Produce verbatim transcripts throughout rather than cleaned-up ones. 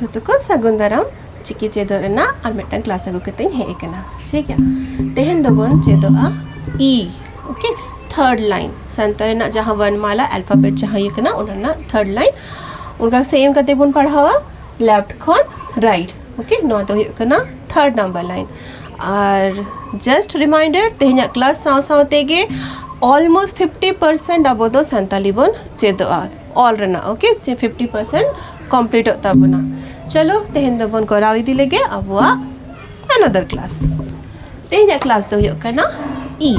ᱡᱚᱛᱚ ᱠᱚ ᱥᱟᱹᱜᱩᱱ ᱫᱟᱨᱟᱢ᱾ ᱪᱤᱠᱤ ᱪᱮᱫᱚᱜ ᱨᱮᱱᱟᱜ ᱟᱨ ᱢᱤᱫᱴᱟᱝ ᱠᱞᱟᱥ ᱟᱹᱜᱩ ᱠᱟᱛᱮᱧ ᱦᱮᱡ ᱟᱠᱟᱱᱟ᱾ ᱴᱷᱤᱠ ᱜᱮᱭᱟ, ᱛᱮᱦᱮᱧ ᱫᱚᱵᱚᱱ ᱪᱮᱫᱚᱜᱼᱟ E. Okay, third line, Santali ᱨᱮᱱᱟᱜ ᱡᱟᱦᱟᱸ ᱵᱚᱨᱱᱢᱟᱞᱟ ᱟᱞᱯᱷᱟᱵᱮᱴ ᱡᱟᱦᱟᱸ ᱦᱩᱭᱩᱜ ᱠᱟᱱᱟ, ᱚᱱᱟ ᱨᱮᱱᱟᱜ ᱛᱷᱟᱨᱰ ᱞᱟᱭᱤᱱ᱾ ᱚᱱᱠᱟ ᱥᱮᱢ ᱠᱟᱛᱮ ᱵᱚᱱ ᱯᱟᱲᱦᱟᱣᱟ ᱞᱮᱯᱷᱴ ᱠᱷᱚᱱ ᱨᱟᱭᱤᱴ᱾ ᱳᱠᱮ, ᱱᱚᱣᱟ ᱫᱚ ᱦᱩᱭᱩᱜ ᱠᱟᱱᱟ ᱛᱷᱟᱨᱰ ᱱᱟᱢᱵᱟᱨ ᱞᱟᱭᱤᱱ᱾ ᱟᱨ ᱡᱟᱥᱴ ᱨᱤᱢᱟᱭᱤᱱᱰᱟᱨ, ᱛᱮᱦᱮᱧᱟᱜ ᱠᱞᱟᱥ ᱥᱟᱶ ᱥᱟᱶ ᱛᱮᱜᱮ ᱚᱞᱢᱳᱥᱴ ᱯᱷᱤᱯᱴᱤ ᱯᱟᱨᱥᱮᱱᱴ ᱟᱵᱚ ᱫᱚ ᱥᱟᱱᱛᱟᱞᱤ ᱵᱚᱱ ᱪᱮᱫᱚᱜᱼᱟ ᱚᱞ ᱨᱮᱱᱟᱜ᱾ ᱳᱠᱮ, ᱥᱮ ᱯᱷᱤᱯᱴᱤ ᱯᱟᱨᱥᱮᱱᱴ ᱠᱚᱢᱯᱞᱤᱴᱚᱜ ᱛᱟᱵᱚᱱᱟ᱾ ᱪᱚᱞᱚ, ᱛᱮᱦᱮᱧ ᱫᱚᱵᱚᱱ ᱠᱚᱨᱟᱣ ᱤᱫᱤ ᱞᱮᱜᱮ ᱟᱵᱚᱣᱟᱜ ᱟᱱᱟᱫᱟᱨ ᱠᱞᱟᱥ᱾ ᱛᱮᱦᱮᱧᱟᱜ ᱠᱞᱟᱥ ᱫᱚ ᱦᱩᱭᱩᱜ ᱠᱟᱱᱟ ᱤ᱾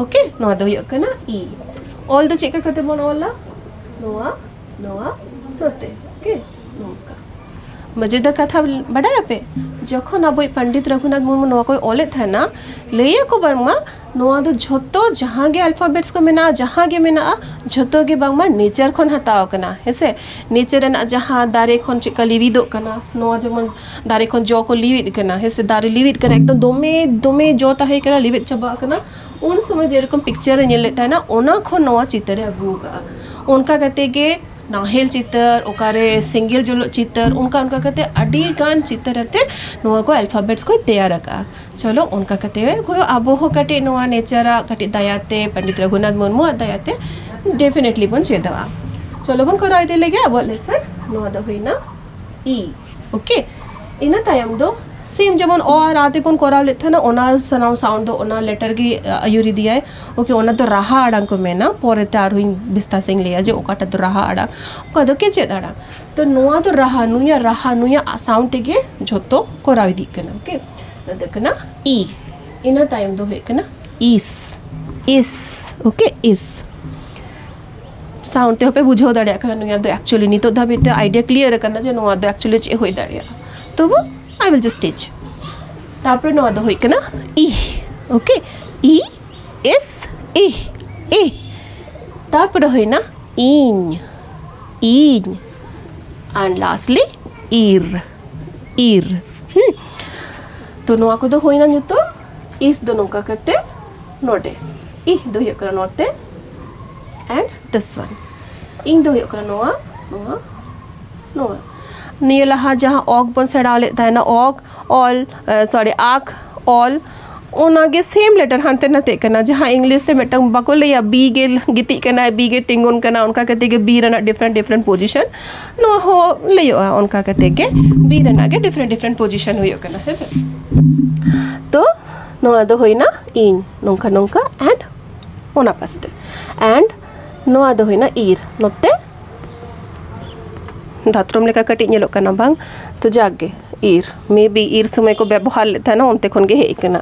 ᱳᱠᱮ, ᱱᱚᱣᱟ ᱫᱚ ᱦᱩᱭᱩᱜ ᱠᱟᱱᱟ ᱤ᱾ ᱚᱞ ᱫᱚ ᱪᱮᱫ ᱞᱮᱠᱟ ᱠᱟᱛᱮ ᱵᱚᱱ ᱚᱞᱟ? ᱱᱚᱣᱟ, ᱱᱚᱣᱟ, ᱱᱚᱛᱮ᱾ ᱳᱠᱮ, ᱱᱚᱝᱠᱟ᱾ ᱢᱚᱡᱮᱫᱟᱨ ᱠᱟᱛᱷᱟ ᱵᱟᱰᱟᱭᱟᱯᱮ, ᱡᱚᱠᱷᱚᱱ ᱟᱵᱚᱭᱤᱡ ᱯᱚᱱᱰᱤᱛ ᱨᱚᱜᱷᱩᱱᱟᱛᱷ ᱢᱩᱨᱢᱩ ᱱᱚᱣᱟ ᱠᱚᱭ ᱚᱞᱮᱫ ᱛᱟᱦᱮᱱᱟ, ᱞᱟᱹᱭᱟᱠᱚ ᱵᱟᱝᱢᱟ ᱱᱚᱣᱟ ᱫᱚ ᱡᱷᱚᱛᱚ ᱡᱟᱦᱟᱸ ᱜᱮ ᱟᱞᱯᱷᱟᱵᱮᱴᱥ ᱠᱚ ᱢᱮᱱᱟᱜᱼᱟ, ᱡᱟᱦᱟᱸ ᱜᱮ ᱢᱮᱱᱟᱜᱼᱟ, ᱡᱷᱚᱛᱚ ᱜᱮ ᱵᱟᱝᱢᱟ ᱱᱮᱪᱟᱨ ᱠᱷᱚᱱ ᱦᱟᱛᱟᱣ ᱟᱠᱟᱱᱟ᱾ ᱦᱮᱸᱥᱮ, ᱱᱮᱪᱟᱨ ᱨᱮᱱᱟᱜ ᱡᱟᱦᱟᱸ ᱫᱟᱨᱮ ᱠᱷᱚᱱ ᱪᱮᱫᱠᱟ ᱞᱤᱣᱤᱫᱚᱜ ᱠᱟᱱᱟ, ᱱᱚᱣᱟ ᱡᱮᱢᱚᱱ ᱫᱟᱨᱮ ᱠᱷᱚᱱ ᱡᱚ ᱠᱚ ᱞᱤᱣᱤᱫ ᱠᱟᱱᱟ, ᱦᱮᱸᱥᱮ, ᱫᱟᱨᱮ ᱞᱤᱣᱤᱫ ᱠᱟᱱᱟ, ᱮᱠᱫᱚᱢ ᱫᱚᱢᱮ ᱫᱚᱢᱮ ᱡᱚ ᱛᱟᱦᱮᱸ ᱠᱟᱱᱟ, ᱞᱤᱣᱤᱫ ᱪᱟᱵᱟ ᱟᱠᱟᱱᱟ, ᱩᱱ ᱥᱚᱢᱚᱭ ᱡᱮᱨᱚᱠᱚᱢ ᱯᱤᱠᱪᱟᱨ ᱮ ᱧᱮᱞ ᱞᱮᱫ ᱛᱟᱦᱮᱱᱟ, ᱚᱱᱟ ᱠᱷᱚᱱ ᱱᱚᱣᱟ ᱪᱤᱛᱟᱹᱨ ᱮ ᱟᱹᱜᱩ ᱟᱠᱟᱫᱼᱟ᱾ ᱚᱱᱠᱟ ᱠᱟᱛᱮ ᱜᱮ ᱱᱟᱦᱮᱞ ᱪᱤᱛᱟᱹᱨ, ᱚᱠᱟᱨᱮ ᱥᱮᱸᱜᱮᱞ ᱡᱚᱞᱚᱜ ᱪᱤᱛᱟᱹᱨ, ᱚᱱᱠᱟ ᱚᱱᱠᱟ ᱠᱟᱛᱮ ᱟᱹᱰᱤ ᱜᱟᱱ ᱪᱤᱛᱟᱹᱨ ᱟᱛᱮ ᱱᱚᱣᱟ ᱠᱚ ᱟᱞᱯᱷᱟᱵᱮᱴᱥ ᱠᱚᱭ ᱛᱮᱭᱟᱨ ᱟᱠᱟᱫᱼᱟ᱾ ᱪᱚᱞᱚ, ᱚᱱᱠᱟ ᱠᱟᱛᱮ ᱦᱩᱭᱩᱜ, ᱟᱵᱚ ᱦᱚᱸ ᱠᱟᱹᱴᱤᱡ ᱱᱚᱣᱟ ᱱᱮᱪᱟᱨᱟᱜ ᱠᱟᱹᱴᱤᱡ ᱫᱟᱭᱟᱛᱮ, ᱯᱚᱱᱰᱤᱛ ᱨᱚᱜᱷᱩᱱᱟᱛᱷ ᱢᱩᱨᱢᱩᱣᱟᱜ ᱫᱟᱭᱟᱛᱮ ᱰᱮᱯᱷᱤᱱᱮᱴᱞᱤ ᱵᱚᱱ ᱪᱮᱫᱚᱜᱼᱟ᱾ ᱪᱚᱞᱚ ᱵᱚᱱ ᱠᱚᱨᱟᱣ ᱤᱫᱤ ᱞᱮᱜᱮ ᱟᱵᱚᱣᱟᱜ ᱞᱮᱥᱚᱱ᱾ ᱱᱚᱣᱟ ᱫᱚ ᱦᱩᱭᱱᱟ ᱤ᱾ ᱳᱠᱮ, ᱤᱱᱟᱹ ᱛᱟᱭᱚᱢ ᱫᱚ ᱥᱮᱢ ᱡᱮᱢᱚᱱ ᱚ ᱟᱨ ᱟ ᱛᱮᱵᱚᱱ ᱠᱚᱨᱟᱣ ᱞᱮᱫ ᱛᱟᱦᱮᱱᱟ, ᱚᱱᱟ ᱥᱟᱱᱟᱢ ᱥᱟᱣᱩᱱᱰ ᱫᱚ ᱚᱱᱟ ᱞᱮᱴᱟᱨ ᱜᱮ, ᱟ, ᱟᱹᱭᱩᱨ ᱤᱫᱤᱭᱟᱭ᱾ ᱳᱠᱮ, ᱚᱱᱟ ᱫᱚ ᱨᱟᱦᱟ ᱟᱲᱟᱝ ᱠᱚ ᱢᱮᱱᱟ᱾ ᱯᱚᱨᱮᱛᱮ ᱟᱨᱦᱚᱸᱧ ᱵᱤᱥᱛᱟᱨ ᱥᱮᱫ ᱤᱧ ᱞᱟᱹᱭᱟ ᱡᱮ ᱚᱠᱟᱴᱟᱜ ᱫᱚ ᱨᱟᱦᱟ ᱟᱲᱟᱝ, ᱚᱠᱟ ᱫᱚ ᱠᱮᱪᱮᱫ ᱟᱲᱟᱝ᱾ ᱛᱚ ᱱᱚᱣᱟ ᱫᱚ ᱨᱟᱦᱟ, ᱱᱩᱭᱟᱜ ᱨᱟᱦᱟ, ᱱᱩᱭᱟᱜ ᱥᱟᱣᱩᱱᱰ ᱛᱮᱜᱮ ᱡᱷᱚᱛᱚ ᱠᱚᱨᱟᱣ ᱤᱫᱤᱜ ᱠᱟᱱᱟ᱾ ᱳᱠᱮ, ᱱᱚᱣᱟ ᱫᱚ ᱠᱟᱱᱟ ᱤ᱾ ᱤᱱᱟᱹ ᱛᱟᱭᱚᱢ ᱫᱚ ᱦᱩᱭᱩᱜ ᱠᱟᱱᱟ ᱤᱥ, ᱤᱥ᱾ ᱳᱠᱮ, ᱤᱥ᱾ ᱥᱟᱣᱩᱱᱰ ᱛᱮᱦᱚᱸ ᱯᱮ ᱵᱩᱡᱷᱟᱹᱣ ᱫᱟᱲᱮᱭᱟᱜ ᱠᱟᱱᱟ, ᱱᱩᱭᱟᱜ ᱫᱚ ᱮᱠᱪᱩᱭᱮᱞᱤ ᱱᱤᱛᱚᱜ ᱫᱷᱟᱹᱵᱤᱡ ᱛᱮ ᱟᱭᱰᱤᱭᱟ ᱠᱞᱤᱭᱟᱨ ᱟᱠᱟᱱᱟ ᱡᱮ ᱱᱚᱣᱟ ᱫᱚ ᱮᱠᱪᱩᱭᱮᱞᱤ ᱪᱮᱫ ᱦᱩᱭ ᱫᱟᱲᱮᱭᱟᱜᱼᱟ᱾ ᱛᱚᱵᱩ I will just teach. ᱛᱟᱨᱯᱚᱨᱮ ᱱᱚᱣᱟ ᱫᱚ ᱦᱩᱭᱩᱜ ᱠᱟᱱᱟ ᱤᱦ᱾ ᱳᱠᱮ, ᱤ, ᱮᱥ, ᱤᱦ, ᱤᱦ᱾ ᱛᱟᱨᱯᱚᱨᱮ ᱦᱩᱭᱱᱟ ᱤᱧ, ᱤᱧ᱾ And lastly, ᱤᱨ, ᱤᱨ᱾ ᱦᱩᱸ᱾ ᱛᱚ ᱱᱚᱣᱟ ᱠᱚᱫᱚ ᱦᱩᱭᱱᱟ ᱡᱚᱛᱚ᱾ ᱤᱥ ᱫᱚ ᱱᱚᱝᱠᱟ ᱠᱟᱛᱮ ᱱᱚᱰᱮ, ᱤᱦ ᱫᱚ ᱦᱩᱭᱩᱜ ᱠᱟᱱᱟ ᱱᱚᱛᱮ, and this one. ᱤᱧ ᱫᱚ ᱦᱩᱭᱩᱜ ᱠᱟᱱᱟ ᱱᱚᱣᱟ, ᱱᱚᱣᱟ, ᱱᱚᱣᱟ᱾ ᱱᱤᱭᱟᱹ ᱞᱟᱦᱟ ᱡᱟᱦᱟᱸ ᱚᱠ ᱵᱚᱱ ᱥᱮᱬᱟ ᱞᱮᱫ ᱛᱟᱦᱮᱱᱟ, ᱚᱠ, ᱚᱞ, ᱥᱚᱨᱤ, ᱟᱠ, ᱚᱞ, ᱚᱱᱟᱜᱮ ᱥᱮᱢ ᱞᱮᱴᱟᱨ ᱦᱟᱱᱛᱮ ᱱᱟᱛᱮᱜ ᱠᱟᱱᱟ᱾ ᱡᱟᱦᱟᱸ ᱤᱝᱞᱤᱥ ᱛᱮ ᱢᱤᱫᱴᱟᱝ ᱵᱟᱠᱚ ᱞᱟᱹᱭᱟ ᱵᱤ ᱜᱮ ᱜᱤᱛᱤᱡ ᱠᱟᱱᱟᱭ, ᱵᱤ ᱜᱮ ᱛᱤᱸᱜᱩᱱ ᱠᱟᱱᱟ, ᱚᱱᱠᱟ ᱠᱟᱛᱮ ᱜᱮ ᱵᱤ ᱨᱮᱱᱟᱜ ᱰᱤᱯᱷᱟᱨᱮᱱᱴ ᱰᱤᱯᱷᱟᱨᱮᱱᱴ ᱯᱚᱡᱤᱥᱚᱱ, ᱱᱚᱣᱟ ᱦᱚᱸ ᱞᱟᱹᱭᱚᱜᱼᱟ᱾ ᱚᱱᱠᱟ ᱠᱟᱛᱮ ᱜᱮ ᱵᱤ ᱨᱮᱱᱟᱜ ᱜᱮ ᱰᱤᱯᱷᱟᱨᱮᱱᱴ ᱰᱤᱯᱷᱟᱨᱮᱱᱴ ᱯᱚᱡᱤᱥᱚᱱ ᱦᱩᱭᱩᱜ ᱠᱟᱱᱟ, ᱦᱮᱸ ᱥᱮ? ᱛᱚ ᱱᱚᱣᱟ ᱫᱚ ᱦᱩᱭᱱᱟ ᱤᱧ, ᱱᱚᱝᱠᱟ ᱱᱚᱝᱠᱟ, ᱮᱱᱰ ᱚᱱᱟ ᱯᱟᱥᱴᱮ, ᱮᱱᱰ ᱱᱚᱣᱟ ᱫᱚ ᱦᱩᱭᱱᱟ ᱤᱨ, ᱱᱚᱛᱮ ᱫᱟᱛᱨᱚᱢ ᱞᱮᱠᱟ ᱠᱟᱹᱴᱤᱡ ᱧᱮᱞᱚᱜ ᱠᱟᱱᱟ, ᱵᱟᱝ? ᱛᱚ ᱡᱟᱠ ᱜᱮ, ᱤᱨ, ᱢᱮ ᱵᱤ ᱤᱨ ᱥᱚᱢᱚᱭ ᱠᱚ ᱵᱮᱵᱚᱦᱟᱨ ᱞᱮᱫ ᱛᱟᱦᱮᱱᱟ, ᱚᱱᱛᱮ ᱠᱷᱚᱱ ᱜᱮ ᱦᱮᱡ ᱟᱠᱟᱱᱟ᱾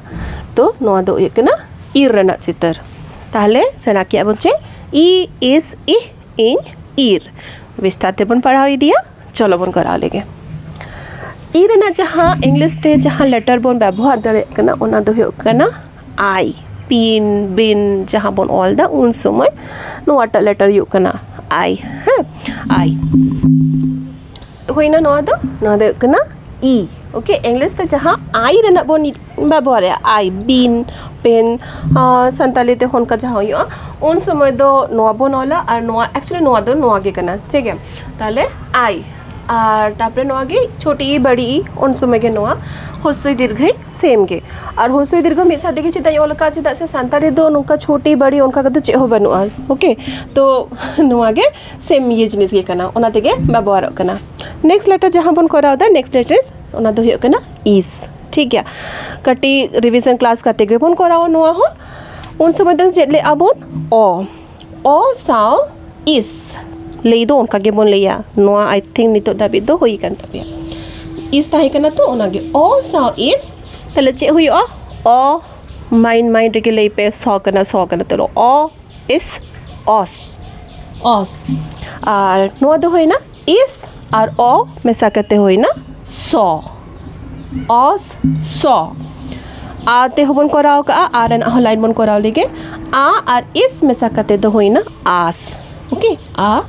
ᱛᱚ ᱱᱚᱣᱟ ᱫᱚ ᱦᱩᱭᱩᱜ ᱠᱟᱱᱟ ᱤᱨ ᱨᱮᱱᱟᱜ ᱪᱤᱛᱟᱹᱨ᱾ ᱛᱟᱦᱞᱮ ᱥᱮᱬᱟ ᱠᱮᱜᱼᱟ ᱵᱚᱱ ᱪᱮᱫ? ᱤ ᱤᱥ ᱤᱦ, ᱤᱧ, ᱤᱨ᱾ ᱵᱤᱥᱛᱟᱨ ᱛᱮᱵᱚᱱ ᱯᱟᱲᱦᱟᱣ ᱤᱫᱤᱭᱟ᱾ ᱪᱚᱞᱚ ᱵᱚᱱ ᱠᱚᱨᱟᱣ ᱞᱮᱜᱮ᱾ ᱤ ᱨᱮᱱᱟᱜ ᱡᱟᱦᱟᱸ ᱤᱝᱞᱤᱥ ᱛᱮ ᱡᱟᱦᱟᱸ ᱞᱮᱴᱟᱨ ᱵᱚᱱ ᱵᱮᱵᱚᱦᱟᱨ ᱫᱟᱲᱮᱭᱟᱜ ᱠᱟᱱᱟ, ᱚᱱᱟ ᱫᱚ ᱦᱩᱭᱩᱜ ᱠᱟᱱᱟ ᱟᱭ᱾ ᱯᱤᱱ, ᱵᱤᱱ ᱡᱟᱦᱟᱸ ᱵᱚᱱ ᱚᱞ ᱮᱫᱟ, ᱩᱱ ᱥᱚᱢᱚᱭ ᱱᱚᱣᱟᱴᱟᱜ ᱞᱮᱴᱟᱨ ᱦᱩᱭᱩᱜ ᱠᱟᱱᱟ ᱟᱭ᱾ ᱦᱮᱸ, ᱟᱭ᱾ ᱦᱩᱭᱱᱟ ᱱᱚᱣᱟ ᱫᱚ, ᱱᱚᱣᱟ ᱫᱚ ᱦᱩᱭᱩᱜ ᱠᱟᱱᱟ ᱤ᱾ ᱳᱠᱮ, ᱤᱝᱞᱤᱥ ᱛᱮ ᱡᱟᱦᱟᱸ ᱟᱭ ᱨᱮᱱᱟᱜ ᱵᱚᱱ ᱵᱮᱵᱚᱦᱟᱨᱮᱜᱼᱟ, ᱟᱭ, ᱵᱤᱱ, ᱯᱮᱱ, ᱟᱸ, ᱥᱟᱱᱛᱟᱞᱤ ᱛᱮ ᱚᱱᱠᱟ ᱡᱟᱦᱟᱸ ᱦᱩᱭᱩᱜᱼᱟ, ᱩᱱ ᱥᱚᱢᱚᱭ ᱫᱚ ᱱᱚᱣᱟ ᱵᱚᱱ ᱚᱞᱟ, ᱟᱨ ᱱᱚᱣᱟ, actually ᱱᱚᱣᱟ ᱫᱚ ᱱᱚᱣᱟ ᱜᱮ ᱠᱟᱱᱟ, ᱴᱷᱤᱠ ᱜᱮᱭᱟ? ᱛᱟᱦᱞᱮ ᱟᱭ, ᱟᱨ ᱛᱟᱨᱯᱚᱨᱮ ᱱᱚᱣᱟ ᱜᱮ ᱪᱷᱳᱴᱤ ᱤ ᱵᱟᱲᱤ ᱤ, ᱩᱱ ᱥᱚᱢᱚᱭ ᱜᱮ ᱱᱚᱣᱟ ᱦᱚᱥᱨᱤ ᱫᱤᱨᱜᱷᱟᱹᱭ ᱥᱮᱢ ᱜᱮ᱾ ᱟᱨ ᱦᱚᱥᱨᱤ ᱫᱤᱨᱜᱷᱟᱹ ᱢᱤᱫ ᱥᱟᱶ ᱛᱮᱜᱮ ᱪᱮᱫᱟᱜ ᱤᱧ ᱚᱞ ᱟᱠᱟᱫᱼᱟ? ᱪᱮᱫᱟᱜ ᱥᱮ ᱥᱟᱱᱛᱟᱲᱤ ᱫᱚ ᱱᱚᱝᱠᱟ ᱪᱷᱳᱴᱤ ᱵᱟᱲᱤ ᱚᱱᱠᱟ ᱠᱟᱛᱮ ᱪᱮᱫ ᱦᱚᱸ ᱵᱟᱹᱱᱩᱜᱼᱟ᱾ ᱳᱠᱮ, ᱛᱚ ᱱᱚᱣᱟ ᱜᱮ ᱥᱮᱢ ᱤᱭᱟᱹ ᱡᱤᱱᱤᱥ ᱜᱮ ᱠᱟᱱᱟ, ᱚᱱᱟ ᱛᱮᱜᱮ ᱵᱮᱵᱚᱦᱟᱨᱚᱜ ᱠᱟᱱᱟ᱾ ᱱᱮᱠᱥᱴ ᱞᱮᱴᱟᱨ ᱡᱟᱦᱟᱸ ᱵᱚᱱ ᱠᱚᱨᱟᱣ ᱮᱫᱟ, ᱱᱮᱠᱥᱴ ᱞᱮᱴᱟᱨ ᱚᱱᱟ ᱫᱚ ᱦᱩᱭᱩᱜ ᱠᱟᱱᱟ ᱤᱥ᱾ ᱴᱷᱤᱠ ᱜᱮᱭᱟ, ᱠᱟᱹᱴᱤᱡ ᱨᱤᱵᱷᱤᱡᱚᱱ ᱠᱞᱟᱥ ᱠᱟᱛᱮ ᱜᱮᱵᱚᱱ ᱠᱚᱨᱟᱣᱟ ᱱᱚᱣᱟ ᱦᱚᱸ᱾ ᱩᱱ ᱥᱚᱢᱚᱭ ᱫᱚ ᱪᱮᱫ ᱞᱮᱜᱼᱟ ᱵᱚᱱ? ᱚ, ᱚ ᱥᱟᱶ ᱤᱥ ᱞᱟᱹᱭ ᱫᱚ ᱚᱱᱠᱟ ᱜᱮᱵᱚᱱ ᱞᱟᱹᱭᱟ᱾ ᱱᱚᱣᱟ ᱟᱭ ᱛᱷᱤᱝᱠ ᱱᱤᱛᱚᱜ ᱫᱷᱟᱹᱵᱤᱡ ᱫᱚ ᱦᱩᱭ ᱟᱠᱟᱱ ᱛᱟᱯᱮᱭᱟ᱾ ᱤᱥ ᱛᱟᱦᱮᱸ ᱠᱟᱱᱟ ᱛᱚ, ᱚᱱᱟᱜᱮ ᱚ ᱥᱟᱶ ᱤᱥ᱾ ᱛᱟᱦᱞᱮ ᱪᱮᱫ ᱦᱩᱭᱩᱜᱼᱟ? ᱚ, ᱢᱟᱭᱤᱱᱰ ᱢᱟᱭᱤᱱᱰ ᱨᱮᱜᱮ ᱞᱟᱹᱭ ᱯᱮ, ᱥᱚ ᱠᱟᱱᱟ, ᱥᱚ ᱠᱟᱱᱟ᱾ ᱛᱟᱦᱞᱮ ᱚ ᱤᱥ, ᱚᱥ, ᱚᱥ᱾ ᱟᱨ ᱱᱚᱣᱟ ᱫᱚ ᱦᱩᱭᱱᱟ ᱤᱥ ᱟᱨ ᱚ ᱢᱮᱥᱟ ᱠᱟᱛᱮ ᱦᱩᱭᱱᱟ ᱥᱚ, ᱚᱥ, ᱥᱚ᱾ ᱟ ᱛᱮᱦᱚᱸ ᱵᱚᱱ ᱠᱚᱨᱟᱣ ᱠᱟᱜᱼᱟ, ᱟ ᱨᱮᱱᱟᱜ ᱦᱚᱸ ᱞᱟᱭᱤᱱ ᱵᱚᱱ ᱠᱚᱨᱟᱣ ᱞᱮᱜᱮ᱾ ᱟ ᱟᱨ ᱤᱥ ᱢᱮᱥᱟ ᱠᱟᱛᱮ ᱫᱚ ᱦᱩᱭᱱᱟ ᱟᱥ᱾ ᱳᱠᱮ, ᱟ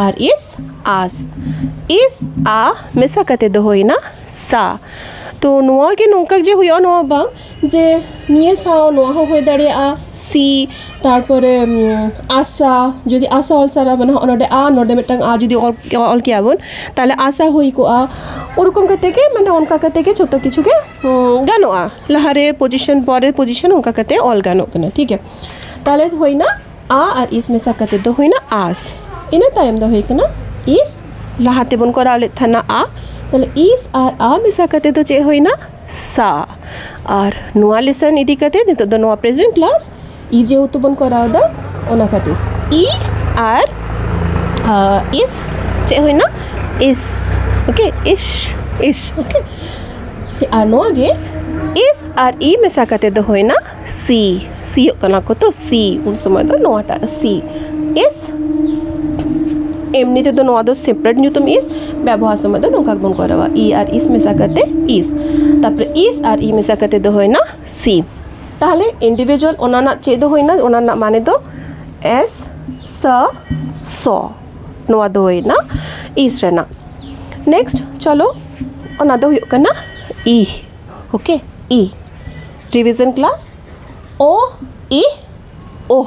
ᱟᱨ ᱤᱥ, ᱟᱥ᱾ ᱤᱥ, ᱟ ᱢᱮᱥᱟ ᱠᱟᱛᱮ ᱫᱚ ᱦᱩᱭᱱᱟ ᱥᱟ᱾ ᱛᱚ ᱱᱚᱣᱟ ᱜᱮ ᱱᱚᱝᱠᱟ ᱡᱮ ᱦᱩᱭᱩᱜᱼᱟ, ᱱᱚᱣᱟ ᱵᱟᱝ ᱡᱮ ᱱᱤᱭᱟᱹ ᱥᱟᱶ ᱱᱚᱣᱟ ᱦᱚᱸ ᱦᱩᱭ ᱫᱟᱲᱮᱭᱟᱜᱼᱟ ᱥᱤ, ᱛᱟᱨᱯᱚᱨᱮ ᱩᱢ, ᱟᱥᱟ᱾ ᱡᱩᱫᱤ ᱟᱥᱟ ᱚᱞ ᱥᱟᱱᱟ ᱵᱚᱱᱟ, ᱦᱚᱸᱜᱼᱚ ᱱᱚᱰᱮ ᱟ, ᱱᱚᱰᱮ ᱢᱤᱫᱴᱟᱝ ᱟ ᱡᱩᱫᱤ ᱚᱞ, ᱚᱞ ᱠᱮᱭᱟ ᱵᱚᱱ, ᱛᱟᱦᱚᱞᱮ ᱟᱥᱟ ᱦᱩᱭ ᱠᱚᱜᱼᱟ᱾ ᱳᱨᱚᱠᱚᱢ ᱠᱟᱛᱮ ᱜᱮ, ᱢᱟᱱᱮ ᱚᱱᱠᱟ ᱠᱟᱛᱮ ᱜᱮ ᱡᱷᱚᱛᱚ ᱠᱤᱪᱷᱩ ᱜᱮ ᱩᱢ, ᱜᱟᱱᱚᱜᱼᱟ᱾ ᱞᱟᱦᱟᱨᱮ ᱯᱚᱡᱤᱥᱚᱱ, ᱯᱚᱨᱮ ᱯᱚᱡᱤᱥᱚᱱ, ᱚᱱᱠᱟ ᱠᱟᱛᱮ ᱚᱞ ᱜᱟᱱᱚᱜ ᱠᱟᱱᱟ, ᱴᱷᱤᱠ ᱜᱮᱭᱟ᱾ ᱛᱟᱦᱚᱞᱮ ᱦᱩᱭᱱᱟ ᱟ ᱟᱨ ᱤᱥ ᱢᱮᱥᱟ ᱠᱟᱛᱮ ᱫᱚ ᱦᱩᱭᱱᱟ ᱟᱥ᱾ ᱤᱱᱟᱹ ᱛᱟᱭᱚᱢ ᱫᱚ ᱦᱩᱭ ᱠᱟᱱᱟ ᱤᱥ᱾ ᱞᱟᱦᱟ ᱛᱮᱵᱚᱱ ᱠᱚᱨᱟᱣ ᱞᱮᱫ ᱛᱟᱦᱮᱱᱟ ᱟ, ᱛᱟᱦᱚᱞᱮ ᱤᱥ ᱟᱨ ᱟ ᱢᱮᱥᱟ ᱠᱟᱛᱮ ᱫᱚ ᱪᱮᱫ ᱦᱩᱭᱱᱟ? ᱥᱟ᱾ ᱟᱨ ᱱᱚᱣᱟ ᱞᱮᱥᱚᱱ ᱤᱫᱤ ᱠᱟᱛᱮ ᱱᱤᱛᱚᱜ ᱫᱚ ᱱᱚᱣᱟ ᱯᱨᱮᱡᱮᱱᱴ ᱠᱞᱟᱥ ᱤ ᱡᱮᱦᱮᱛᱩ ᱵᱚᱱ ᱠᱚᱨᱟᱣ ᱮᱫᱟ, ᱚᱱᱟ ᱠᱷᱟᱹᱛᱤᱨ ᱤ ᱟᱨ ᱟ, ᱤᱥ ᱪᱮᱫ ᱦᱩᱭᱱᱟ? ᱤᱥ᱾ ᱳᱠᱮ, ᱤᱥ, ᱤᱥ᱾ ᱳᱠᱮ, ᱥᱮ ᱟᱨ ᱱᱚᱣᱟ ᱜᱮ ᱤᱥ ᱟᱨ ᱤ ᱢᱮᱥᱟ ᱠᱟᱛᱮ ᱫᱚ ᱦᱩᱭᱱᱟ ᱥᱤ᱾ ᱥᱤᱭᱳᱜ ᱠᱟᱱᱟ ᱠᱚ ᱛᱚ, ᱥᱤ, ᱩᱱ ᱥᱚᱢᱚᱭ ᱫᱚ ᱱᱚᱣᱟᱴᱟᱜ ᱥᱤ᱾ ᱤᱥ, ᱮᱢᱱᱤ ᱛᱮᱫᱚ ᱱᱚᱣᱟ ᱫᱚ ᱥᱮᱯᱟᱨᱮᱴ ᱧᱩᱛᱩᱢ ᱤᱥ, ᱵᱮᱵᱚᱦᱟᱨ ᱥᱚᱢᱚᱭ ᱫᱚ ᱱᱚᱝᱠᱟ ᱜᱮᱵᱚᱱ ᱠᱚᱨᱟᱣᱟ, ᱤ ᱟᱨ ᱤᱥ ᱢᱮᱥᱟ ᱠᱟᱛᱮ ᱤᱥ᱾ ᱛᱟᱨᱯᱚᱨᱮ ᱤᱥ ᱟᱨ ᱤ ᱢᱮᱥᱟ ᱠᱟᱛᱮ ᱫᱚ ᱦᱩᱭᱱᱟ ᱥᱤ᱾ ᱛᱟᱦᱚᱞᱮ ᱤᱱᱰᱤᱵᱷᱤᱡᱩᱣᱟᱞ ᱚᱱᱟ ᱨᱮᱱᱟᱜ ᱪᱮᱫ ᱫᱚ ᱦᱩᱭᱱᱟ? ᱚᱱᱟ ᱨᱮᱱᱟᱜ ᱢᱟᱱᱮ ᱫᱚ ᱮᱥ, ᱥᱟ, ᱥᱚ᱾ ᱱᱚᱣᱟ ᱫᱚ ᱦᱩᱭᱱᱟ ᱤᱥ ᱨᱮᱱᱟᱜ᱾ ᱱᱮᱠᱥᱴ ᱪᱚᱞᱚ, ᱚᱱᱟ ᱫᱚ ᱦᱩᱭᱩᱜ ᱠᱟᱱᱟ ᱤ᱾ ᱳᱠᱮ, ᱤ᱾ ᱨᱤᱵᱷᱤᱡᱚᱱ ᱠᱞᱟᱥ, ᱚ, ᱤ, ᱳ,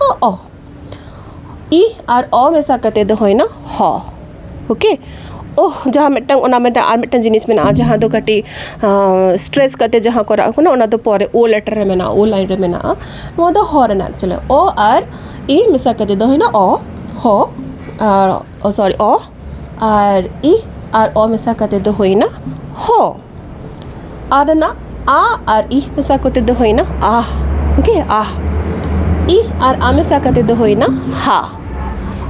ᱚ, ᱚ᱾ ᱤ ᱟᱨ ᱚ ᱢᱮᱥᱟ ᱠᱟᱛᱮ ᱫᱚ ᱦᱩᱭᱱᱟ ᱦᱚ᱾ ᱳᱠᱮ, ᱳᱦ, ᱡᱟᱦᱟᱸ ᱢᱤᱫᱴᱟᱝ, ᱚᱱᱟ ᱢᱤᱫᱴᱟᱝ, ᱟᱨ ᱢᱤᱫᱴᱟᱝ ᱡᱤᱱᱤᱥ ᱢᱮᱱᱟᱜᱼᱟ, ᱡᱟᱦᱟᱸ ᱫᱚ ᱠᱟᱹᱴᱤᱡ ᱥᱴᱨᱮᱥ ᱠᱟᱛᱮ ᱡᱟᱦᱟᱸ ᱠᱚᱨᱟᱣ ᱠᱟᱱᱟ, ᱚᱱᱟ ᱫᱚ ᱯᱚᱨᱮ ᱳ ᱞᱮᱴᱟᱨ ᱨᱮ ᱢᱮᱱᱟᱜᱼᱟ, ᱳ ᱞᱟᱭᱤᱱ ᱨᱮ ᱢᱮᱱᱟᱜᱼᱟ᱾ ᱱᱚᱣᱟ ᱫᱚ ᱦᱚ ᱨᱮᱱᱟᱜ ᱮᱠᱪᱩᱭᱮᱞᱤ ᱳ ᱟᱨ ᱤ ᱢᱮᱥᱟ ᱠᱟᱛᱮ ᱫᱚ ᱦᱩᱭᱱᱟ ᱚ, ᱦᱚ, ᱟᱨ ᱚ, ᱥᱚᱨᱤ, ᱚ ᱟᱨ ᱤ ᱟᱨ ᱚ ᱢᱮᱥᱟ ᱠᱟᱛᱮ ᱫᱚ ᱦᱩᱭᱱᱟ ᱦᱚ᱾ ᱟᱨ ᱨᱮᱱᱟᱜ ᱟ ᱟᱨ ᱤ ᱢᱮᱥᱟ ᱠᱟᱛᱮ ᱫᱚ ᱦᱩᱭᱱᱟ ᱟᱦ᱾ ᱳᱠᱮ, ᱟᱦ᱾ ᱤ ᱟᱨ ᱟ ᱢᱮᱥᱟ ᱠᱟᱛᱮ ᱫᱚ ᱦᱩᱭᱱᱟ ᱦᱟ᱾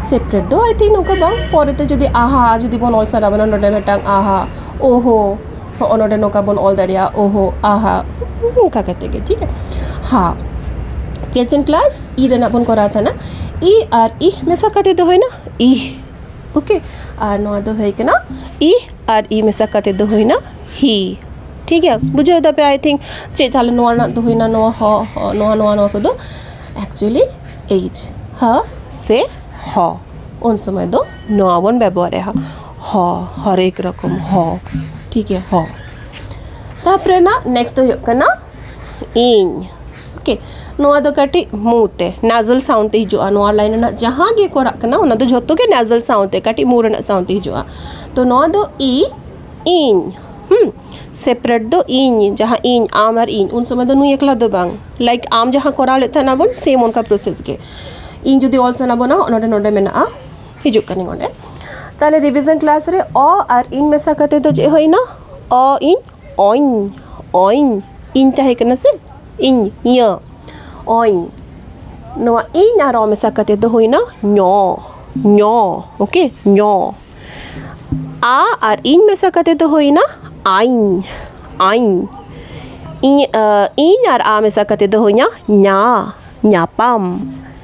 ᱥᱮᱯᱟᱨᱮᱴ ᱫᱚ ᱟᱭ ᱛᱷᱤᱝᱠ ᱱᱚᱝᱠᱟ ᱵᱟᱝ, ᱯᱚᱨᱮᱛᱮ ᱡᱩᱫᱤ ᱟᱦᱟ ᱡᱩᱫᱤ ᱵᱚᱱ ᱚᱞ ᱥᱟᱱᱟ ᱵᱚᱱᱟ, ᱱᱚᱰᱮ ᱢᱤᱫᱴᱟᱝ ᱟᱦᱟ, ᱳᱦᱳ, ᱦᱚᱸᱜᱼᱚ ᱱᱚᱰᱮ ᱱᱚᱝᱠᱟ ᱵᱚᱱ ᱚᱞ ᱫᱟᱲᱮᱭᱟᱜᱼᱟ, ᱳᱦᱳ, ᱟᱦᱟ, ᱱᱚᱝᱠᱟ ᱠᱟᱛᱮ ᱜᱮ, ᱴᱷᱤᱠ ᱜᱮᱭᱟ᱾ ᱦᱟ᱾ ᱯᱨᱮᱡᱮᱱᱴ ᱠᱞᱟᱥ ᱤ ᱨᱮᱱᱟᱜ ᱵᱚᱱ ᱠᱚᱨᱟᱣ ᱛᱟᱦᱮᱱᱟ᱾ ᱤ ᱟᱨ ᱤ ᱢᱮᱥᱟ ᱠᱟᱛᱮ ᱫᱚ ᱦᱩᱭᱱᱟ ᱤᱦ᱾ ᱳᱠᱮ, ᱟᱨ ᱱᱚᱣᱟ ᱫᱚ ᱦᱩᱭ ᱠᱟᱱᱟ ᱤ ᱟᱨ ᱤ ᱢᱮᱥᱟ ᱠᱟᱛᱮ ᱫᱚ ᱦᱩᱭᱱᱟ ᱦᱤ᱾ ᱴᱷᱤᱠ ᱜᱮᱭᱟ, ᱵᱩᱡᱷᱟᱹᱣ ᱫᱟᱯᱮ ᱟᱭ ᱛᱷᱤᱝᱠ ᱪᱮᱫ ᱛᱟᱦᱞᱮ ᱱᱚᱣᱟ ᱨᱮᱱᱟᱜ ᱫᱚ ᱦᱩᱭᱱᱟ ᱱᱚᱣᱟ ᱦᱚ, ᱦᱚ, ᱱᱚᱣᱟ, ᱱᱚᱣᱟ, ᱱᱚᱣᱟ ᱠᱚᱫᱚ ᱮᱠᱪᱩᱭᱮᱞᱤ ᱮᱭᱤᱪ, ᱦᱟ ᱥᱮ ᱦᱚ᱾ ᱩᱱ ᱥᱚᱢᱚᱭ ᱫᱚ ᱱᱚᱣᱟ ᱵᱚᱱ ᱵᱮᱵᱚᱦᱟᱨᱮᱫᱼᱟ, ᱦᱚ, ᱦᱚᱨᱮᱠ ᱨᱚᱠᱚᱢ ᱦᱚ᱾ ᱴᱷᱤᱠ ᱜᱮᱭᱟ, ᱦᱚ᱾ ᱛᱟᱨᱯᱚᱨᱮ ᱱᱟᱜ ᱱᱮᱠᱥᱴ ᱫᱚ ᱦᱩᱭᱩᱜ ᱠᱟᱱᱟ ᱤᱧ᱾ ᱳᱠᱮ, ᱱᱚᱣᱟ ᱫᱚ ᱠᱟᱹᱴᱤᱡ ᱢᱩ ᱛᱮ, ᱱᱟᱡᱟᱞ ᱥᱟᱣᱩᱱᱰ ᱛᱮ ᱦᱤᱡᱩᱜᱼᱟ᱾ ᱱᱚᱣᱟ ᱞᱟᱭᱤᱱ ᱨᱮᱱᱟᱜ ᱡᱟᱦᱟᱸ ᱜᱮ ᱠᱚᱨᱟᱜ ᱠᱟᱱᱟ, ᱚᱱᱟ ᱫᱚ ᱡᱷᱚᱛᱚ ᱜᱮ ᱱᱟᱡᱟᱞ ᱥᱟᱣᱩᱱᱰ ᱛᱮ, ᱠᱟᱹᱴᱤᱡ ᱢᱩ ᱨᱮᱱᱟᱜ ᱥᱟᱣᱩᱱᱰ ᱛᱮ ᱦᱤᱡᱩᱜᱼᱟ᱾ ᱛᱚ ᱱᱚᱣᱟ ᱫᱚ ᱤ, ᱤᱧ᱾ ᱦᱩᱸ, ᱥᱮᱯᱟᱨᱮᱴ ᱫᱚ ᱤᱧ, ᱡᱟᱦᱟᱸ ᱤᱧ, ᱟᱢ ᱟᱨ ᱤᱧ, ᱩᱱ ᱥᱚᱢᱚᱭ ᱫᱚ ᱱᱩᱭ ᱮᱠᱞᱟ ᱫᱚ ᱵᱟᱝ, ᱞᱟᱭᱤᱠ ᱟᱢ ᱡᱟᱦᱟᱸ ᱠᱚᱨᱟᱣ ᱞᱮᱫ ᱛᱟᱦᱮᱱᱟ ᱵᱚᱱ, ᱥᱮᱢ ᱚᱱᱠᱟ ᱯᱨᱚᱥᱮᱥ ᱜᱮ᱾ ᱤᱧ ᱡᱩᱫᱤ ᱚᱞ ᱥᱟᱱᱟ ᱵᱚᱱᱟ, ᱱᱚᱰᱮ, ᱱᱚᱰᱮ ᱢᱮᱱᱟᱜᱼᱟ, ᱦᱤᱡᱩᱜ ᱠᱟᱹᱱᱟᱹᱧ ᱚᱸᱰᱮ᱾ ᱛᱟᱦᱞᱮ ᱨᱤᱵᱷᱤᱡᱚᱱ ᱠᱞᱟᱥ ᱨᱮ ᱚ ᱟᱨ ᱤᱧ ᱢᱮᱥᱟ ᱠᱟᱛᱮ ᱫᱚ ᱪᱮᱫ ᱦᱩᱭᱱᱟ? ᱚ ᱤᱧ, ᱚᱧ, ᱚᱧ᱾ ᱤᱧ ᱛᱟᱦᱮᱸ ᱠᱟᱱᱟ ᱥᱮ? ᱤᱧ, ᱤᱭᱟᱹ, ᱚᱧ᱾ ᱱᱚᱣᱟ ᱤᱧ ᱟᱨ ᱚ ᱢᱮᱥᱟ ᱠᱟᱛᱮ ᱫᱚ ᱦᱩᱭᱱᱟ ᱧᱚ, ᱧᱚ᱾ ᱳᱠᱮ, ᱧᱚ᱾ ᱟ ᱟᱨ ᱤᱧ ᱢᱮᱥᱟ ᱠᱟᱛᱮ ᱫᱚ ᱦᱩᱭᱱᱟ ᱟᱧ, ᱟᱧ᱾ ᱤᱧ, ᱟ, ᱤᱧ ᱟᱨ ᱟ ᱢᱮᱥᱟ ᱠᱟᱛᱮ ᱫᱚ ᱦᱩᱭᱱᱟ ᱧᱟ, ᱧᱟᱯᱟᱢ,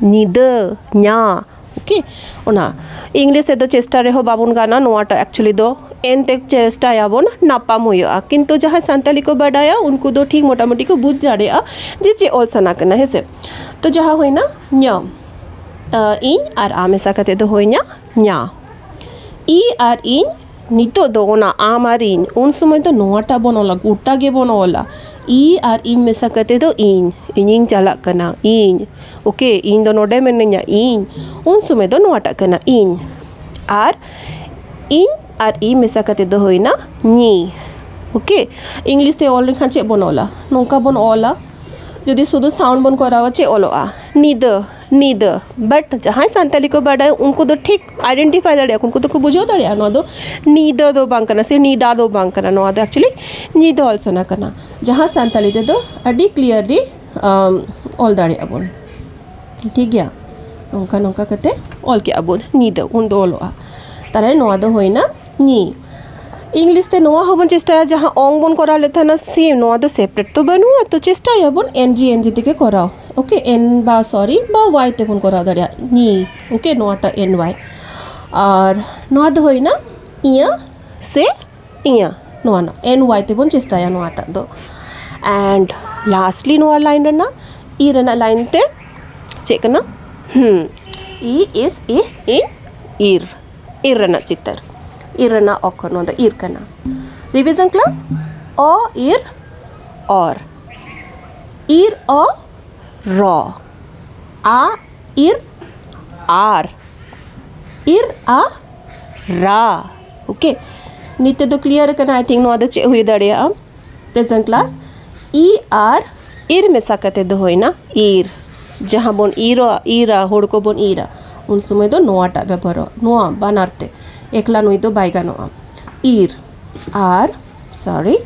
ᱧᱤᱫᱟᱹ, ᱧᱟ᱾ ᱳᱠᱮ, ᱚᱱᱟ ᱤᱝᱞᱤᱥ ᱛᱮᱫᱚ ᱪᱮᱥᱴᱟ ᱨᱮᱦᱚᱸ ᱵᱟᱵᱚᱱ ᱜᱟᱱᱟ, ᱱᱚᱣᱟᱴᱟᱜ ᱮᱠᱪᱩᱭᱮᱞᱤ ᱫᱚ ᱮᱱᱛᱮ ᱪᱮᱥᱴᱟᱭᱟᱵᱚᱱ, ᱧᱟᱯᱟᱢ ᱦᱩᱭᱩᱜᱼᱟ᱾ ᱠᱤᱱᱛᱩ ᱡᱟᱦᱟᱸᱭ ᱥᱟᱱᱛᱟᱞᱤ ᱠᱚ ᱵᱟᱰᱟᱭᱟ, ᱩᱱᱠᱩ ᱫᱚ ᱴᱷᱤᱠ ᱢᱚᱴᱟᱢᱩᱴᱤ ᱠᱚ ᱵᱩᱡᱽ ᱫᱟᱲᱮᱭᱟᱜᱼᱟ ᱡᱮ ᱪᱮᱫ ᱚᱞ ᱥᱟᱱᱟ ᱠᱟᱱᱟ, ᱦᱮᱸ ᱥᱮ? ᱛᱚ ᱡᱟᱦᱟᱸ ᱦᱩᱭᱱᱟ ᱧᱟ, ᱟ, ᱤᱧ ᱟᱨ ᱟ ᱢᱮᱥᱟ ᱠᱟᱛᱮ ᱫᱚ ᱦᱩᱭᱱᱟ ᱧᱟ᱾ ᱤ ᱟᱨ ᱤᱧ, ᱱᱤᱛᱚᱜ ᱫᱚ ᱚᱱᱟ ᱟᱢ ᱟᱨ ᱤᱧ, ᱩᱱ ᱥᱚᱢᱚᱭ ᱫᱚ ᱱᱚᱣᱟᱴᱟᱜ ᱵᱚᱱ ᱚᱞᱟ, ᱜᱚᱴᱟ ᱜᱮᱵᱚᱱ ᱚᱞᱟ᱾ ᱤ ᱟᱨ ᱤᱧ ᱢᱮᱥᱟ ᱠᱟᱛᱮ ᱫᱚ ᱤᱧ, ᱤᱧᱤᱧ ᱪᱟᱞᱟᱜ ᱠᱟᱱᱟ, ᱤᱧ᱾ ᱳᱠᱮ, ᱤᱧ ᱫᱚ ᱱᱚᱰᱮ ᱢᱮᱱᱟᱹᱧᱟ, ᱤᱧ᱾ ᱩᱱ ᱥᱚᱢᱚᱭ ᱫᱚ ᱱᱚᱣᱟᱴᱟᱜ ᱠᱟᱱᱟ, ᱤᱧ᱾ ᱟᱨ ᱤᱧ ᱟᱨ ᱤ ᱢᱮᱥᱟ ᱠᱟᱛᱮ ᱫᱚ ᱦᱩᱭᱱᱟ ᱧᱤ᱾ ᱳᱠᱮ, ᱤᱝᱞᱤᱥ ᱛᱮ ᱚᱞ ᱞᱮᱠᱷᱟᱱ ᱪᱮᱫ ᱵᱚᱱ ᱚᱞᱟ? ᱱᱚᱝᱠᱟ ᱵᱚᱱ ᱚᱞᱟ, ᱡᱩᱫᱤ ᱥᱩᱫᱷᱩ ᱥᱟᱣᱩᱱᱰ ᱵᱚᱱ ᱠᱚᱨᱟᱣᱟ, ᱪᱮᱫ ᱚᱞᱚᱜᱼᱟ? ᱱᱤᱫᱟᱹ, ᱱᱤᱫᱟᱹ᱾ ᱵᱟᱴ ᱡᱟᱦᱟᱸᱭ ᱥᱟᱱᱛᱟᱞᱤ ᱠᱚ ᱵᱟᱰᱟᱭᱟ, ᱩᱱᱠᱩ ᱫᱚ ᱴᱷᱤᱠ ᱟᱭᱰᱮᱱᱴᱤᱯᱷᱟᱭ ᱫᱟᱲᱮᱭᱟᱜᱼᱟ, ᱩᱱᱠᱩ ᱫᱚᱠᱚ ᱵᱩᱡᱷᱟᱹᱣ ᱫᱟᱲᱮᱭᱟᱜᱼᱟ, ᱱᱚᱣᱟ ᱫᱚ ᱱᱤᱫᱟᱹ ᱫᱚ ᱵᱟᱝ ᱠᱟᱱᱟ ᱥᱮ ᱱᱤᱰᱟ ᱫᱚ ᱵᱟᱝ ᱠᱟᱱᱟ, ᱱᱚᱣᱟ ᱫᱚ ᱮᱠᱪᱩᱭᱮᱞᱤ ᱧᱤᱫᱟᱹ ᱚᱞ ᱥᱟᱱᱟ ᱠᱟᱱᱟ᱾ ᱡᱟᱦᱟᱸ ᱥᱟᱱᱛᱟᱞᱤ ᱛᱮᱫᱚ ᱟᱹᱰᱤ ᱠᱞᱤᱭᱟᱨᱞᱤ ᱚᱞ ᱫᱟᱲᱮᱭᱟᱜᱼᱟ ᱵᱚᱱ᱾ ᱴᱷᱤᱠ ᱜᱮᱭᱟ, ᱱᱚᱝᱠᱟ ᱱᱚᱝᱠᱟ ᱠᱟᱛᱮ ᱚᱞ ᱠᱮᱜᱼᱟ ᱵᱚᱱ, ᱧᱤᱫᱟᱹ ᱩᱱ ᱫᱚ ᱚᱞᱚᱜᱼᱟ᱾ ᱛᱟᱦᱞᱮ ᱱᱚᱣᱟ ᱫᱚ ᱦᱩᱭᱱᱟ ᱧᱤ᱾ ᱤᱝᱞᱤᱥ ᱛᱮ ᱱᱚᱣᱟ ᱦᱚᱸᱵᱚᱱ ᱪᱮᱥᱴᱟᱭᱟ, ᱡᱟᱦᱟᱸ ᱚᱝ ᱵᱚᱱ ᱠᱚᱨᱟᱣ ᱞᱮᱫ ᱛᱟᱦᱮᱱᱟ, ᱥᱮᱢ, ᱱᱚᱣᱟ ᱫᱚ ᱥᱮᱯᱟᱨᱮᱴ ᱛᱚ ᱵᱟᱹᱱᱩᱜᱼᱟ, ᱛᱚ ᱪᱮᱥᱴᱟᱭᱟᱵᱚᱱ ᱮᱱ ᱡᱤ, ᱮᱱ ᱡᱤ ᱛᱮᱜᱮ ᱠᱚᱨᱟᱣ᱾ ᱳᱠᱮ, ᱮᱱ ᱵᱟ, ᱥᱚᱨᱤ, ᱵᱟ ᱣᱟᱭ ᱛᱮᱵᱚᱱ ᱠᱚᱨᱟᱣ ᱫᱟᱲᱮᱭᱟᱜᱼᱟ, ᱧᱤ᱾ ᱳᱠᱮ, ᱱᱚᱣᱟᱴᱟᱜ ᱮᱱ ᱣᱟᱭ᱾ ᱟᱨ ᱱᱚᱣᱟ ᱫᱚ ᱦᱩᱭᱱᱟ ᱤᱭᱟᱹ ᱥᱮ ᱤᱭᱟᱹ, ᱱᱚᱣᱟ ᱨᱮᱱᱟᱜ ᱮᱱ ᱣᱟᱭ ᱛᱮᱵᱚᱱ ᱪᱮᱥᱴᱟᱭᱟ ᱱᱚᱣᱟᱴᱟᱜ ᱫᱚ᱾ ᱮᱱᱰ ᱞᱟᱥᱴᱞᱤ ᱱᱚᱣᱟ ᱞᱟᱭᱤᱱ ᱨᱮᱱᱟᱜ, ᱤ ᱨᱮᱱᱟᱜ ᱞᱟᱭᱤᱱ ᱛᱮ ᱪᱮᱫ ᱠᱟᱱᱟ? ᱦᱩᱸ, ᱤ ᱮᱥ ᱮ, ᱤᱧ ᱤᱨ, ᱤᱨ ᱨᱮᱱᱟᱜ ᱪᱤᱛᱟᱹᱨ, ᱤᱨ ᱨᱮᱱᱟᱜ ᱚᱠᱠᱷᱚᱨ, ᱱᱚᱣᱟ ᱫᱚ ᱤᱨ ᱠᱟᱱᱟ᱾ Revision class, ᱚ ᱤᱨ ᱚᱨ, ᱤᱨ ᱚ ᱨᱚ, ᱟ ᱤᱨ ᱟᱨ, ᱤᱨ ᱟ ᱨᱟ᱾ ᱳᱠᱮ, ᱱᱤᱛᱚᱜ ᱫᱚ ᱠᱞᱤᱭᱟᱨ ᱠᱟᱱᱟ, ᱟᱭ ᱛᱷᱤᱝᱠ᱾ ᱱᱚᱣᱟ ᱫᱚ ᱪᱮᱫ ᱦᱩᱭ ᱫᱟᱲᱮᱭᱟᱜᱼᱟ? Present class, ᱤ ᱟᱨ ᱤᱨ ᱢᱮᱥᱟ ᱠᱟᱛᱮ ᱫᱚ ᱦᱩᱭᱱᱟ ᱤᱨ᱾ ᱡᱟᱦᱟᱸ ᱵᱚᱱ ᱤᱨᱟ, ᱤᱨᱟ, ᱦᱩᱲᱩ ᱠᱚᱵᱚᱱ ᱤᱨᱟ, ᱩᱱ ᱥᱚᱢᱚᱭ ᱫᱚ ᱱᱚᱣᱟᱴᱟᱜ ᱵᱮᱵᱚᱦᱟᱨᱚᱜᱼᱟ, ᱱᱚᱣᱟ ᱵᱟᱱᱟᱨ ᱛᱮ᱾ ᱮᱠᱞᱟ ᱱᱩᱭ ᱫᱚ ᱵᱟᱭ ᱜᱟᱱᱚᱜᱼᱟ᱾ ᱤᱨ ᱟᱨ, ᱥᱚᱨᱤ,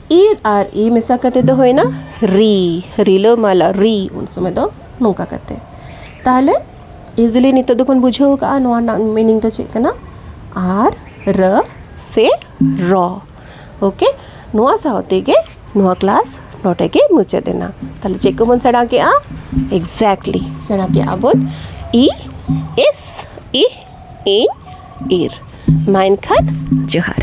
ᱤᱨ ᱟᱨ ᱤ ᱢᱮᱥᱟ ᱠᱟᱛᱮ ᱫᱚ ᱦᱩᱭᱱᱟ ᱨᱤ, ᱨᱤᱞᱟᱹᱢᱟᱞᱟ ᱨᱤ᱾ ᱩᱱ ᱥᱚᱢᱚᱭ ᱫᱚ ᱱᱚᱝᱠᱟ ᱠᱟᱛᱮ᱾ ᱛᱟᱦᱚᱞᱮ ᱤᱡᱤᱞᱤ ᱱᱤᱛᱚᱜ ᱫᱚᱵᱚᱱ ᱵᱩᱡᱷᱟᱹᱣ ᱠᱟᱜᱼᱟ ᱱᱚᱣᱟ ᱨᱮᱱᱟᱜ ᱢᱤᱱᱤᱝ ᱫᱚ ᱪᱮᱫ ᱠᱟᱱᱟ, ᱟᱨ, ᱨᱟᱹ, ᱥᱮ, ᱨᱚ᱾ ᱳᱠᱮ, ᱱᱚᱣᱟ ᱥᱟᱶ ᱛᱮᱜᱮ ᱱᱚᱣᱟ ᱠᱞᱟᱥ ᱱᱚᱰᱮ ᱜᱮ ᱢᱩᱪᱟᱹᱫ ᱮᱱᱟ᱾ ᱛᱟᱦᱚᱞᱮ ᱪᱮᱫ ᱠᱚᱵᱚᱱ ᱥᱮᱬᱟ ᱠᱮᱜᱼᱟ? ᱮᱠᱡᱮᱠᱴᱞᱤ, ᱥᱮᱬᱟ ᱠᱮᱜᱼᱟ ᱵᱚᱱ ᱤ, ᱤᱥ, ᱤ, ᱤᱧ, ᱤᱨ᱾ ᱢᱟ ᱮᱱᱠᱷᱟᱱ ᱡᱚᱦᱟᱨ᱾